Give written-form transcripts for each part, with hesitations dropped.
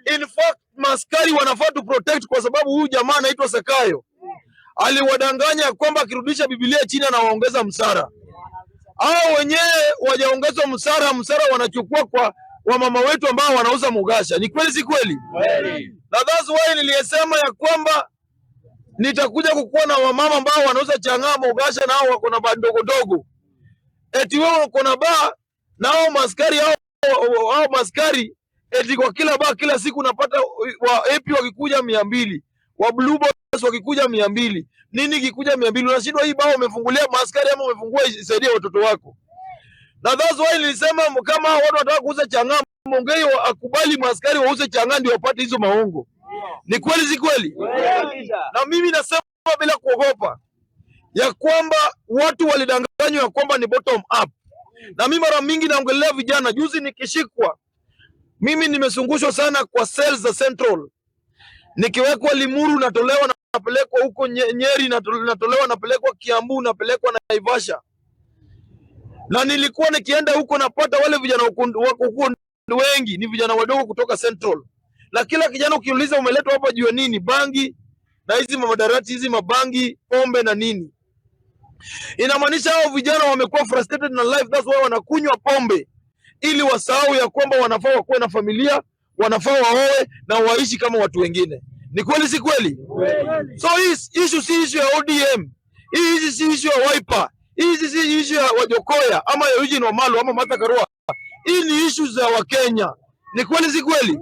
In fact, maskari wanafaa tu protect kwa sababu huyu jamaa anaitwa Sakayo aliwadanganya kwamba akirudisha Biblia chini anawaongeza msara. Hao wenyewe wajaongezwa msara, msara wanachukua kwa wamama wetu ambao wanauza mugasha. Ni kweli si kweli? Na that's why niliyesema ya kwamba nitakuja kukuwa na wamama ambao wanauza chang'aa, mugasha, nao wako na baa ndogo ndogo. Eti wewe uko na baa na hao maskari hao maskari eti kwa kila baa kila siku unapata wa AP wakikuja 200, wa Blue Boys wakikuja 200, nini kikuja 200, unashindwa hii baa umefungulia maskari ama umefungua isaidie watoto wako? Na that's why nilisema kama watu wanataka kuuza chang'aa, Mongei akubali maskari wauze chang'aa ndio wapate hizo maongo. Ni kweli si kweli? Na mimi nasema bila kuogopa ya kwamba watu walidanganywa ya kwamba ni bottom up, na mimi mara mingi naongelea vijana. Juzi nikishikwa mimi nimezungushwa sana kwa cells za Central, nikiwekwa Limuru natolewa napelekwa huko Nyeri, natolewa napelekwa Kiambu, napelekwa Naivasha, na nilikuwa nikienda huko napata wale vijana wako huko wengi ni vijana wadogo kutoka Central, na kila kijana ukiuliza umeletwa hapa juu ya nini? Bangi na hizi madarati hizi mabangi, pombe na nini. Inamaanisha hao vijana wamekuwa frustrated na life, that's why wanakunywa pombe ili wasahau ya kwamba wanafaa wakuwe na familia, wanafaa waoe na waishi kama watu wengine. Ni kweli si kweli? So hii issue si issue ya ODM, hii issue si issue ya Wiper, hii si issue ya Wajackoyah ama ya Eugene Wamalwa ama Martha Karua. Hii ni issue za Wakenya. Ni kweli si kweli?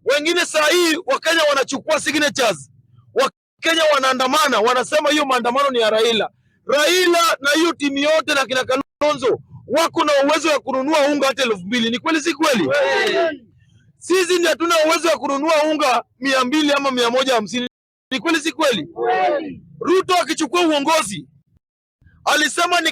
Wengine saa hii Wakenya wanachukua signatures, Wakenya wanaandamana, wanasema hiyo maandamano ni ya Raila. Raila na hiyo timu yote na kina Kalonzo wako na uwezo wa kununua unga hata 2000. Ni kweli si kweli? Sisi ndio hatuna uwezo wa kununua unga 200 ama 150. Ni kweli si kweli? Ruto akichukua uongozi alisema ni